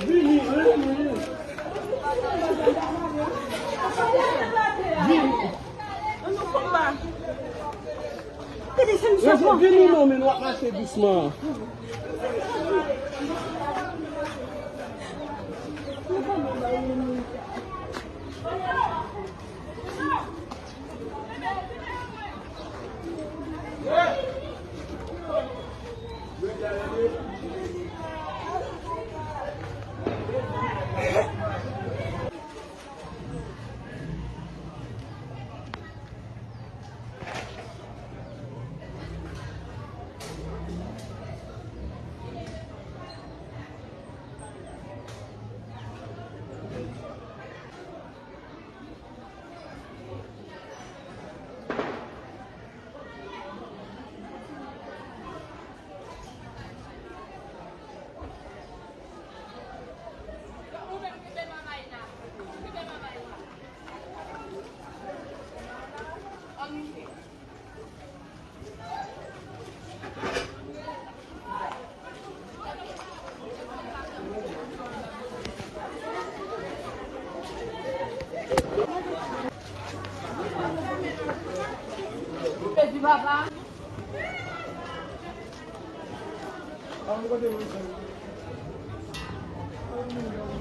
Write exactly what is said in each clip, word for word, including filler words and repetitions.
Vini, vini, vini. Gade, se misye. Vini, vini, vini, non, men w ap mache dousman.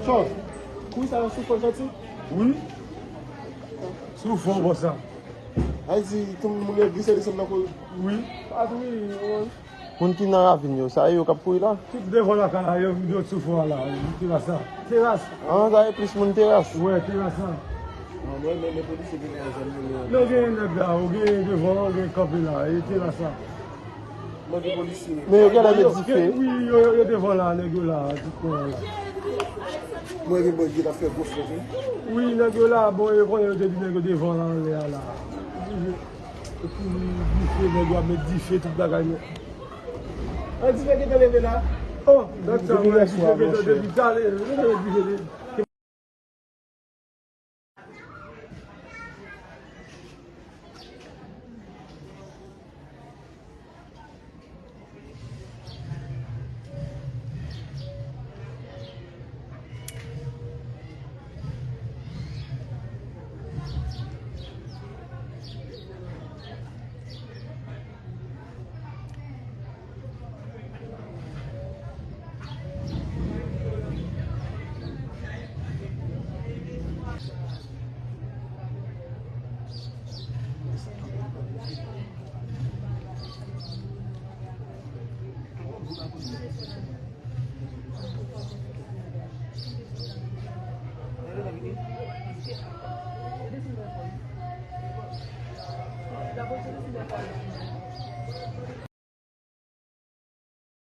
Chòz, kou sa yo soufri santi? Wi. Soufri bò sa. Ay di, tout moun yo glise desann nan kou. Wi. Pas wi, wi. Moun ki nan ravin yo, sa e yo k ap kouri la? Tout devan lakay la, yo, yo t sou fwa la, teras la. Teras. Ah, sa e plis moun teras. Wè, teras la. Ah, mwen, men, men polisye ki gen zam yo, men. Non, gen nèg la, ou gen devan, ou gen kanpe la, e teras la. Mwen gen polisye. Men yo genlè met dife. Wi, yo, yo, yo devan la, nèg yo la, tout kote la. Mwen gen bandi k ap fè gwo fwòt, wi. Wi, nèg yo la, bon, yo konnen yo te di nèg yo devan la, anlè a la. Epi dife, nèg yo ap met dife, tout bagay nèt. An dife gentan leve la. Oh, dat sa, mwen, dife gentan depi talè, gentan met dife depi.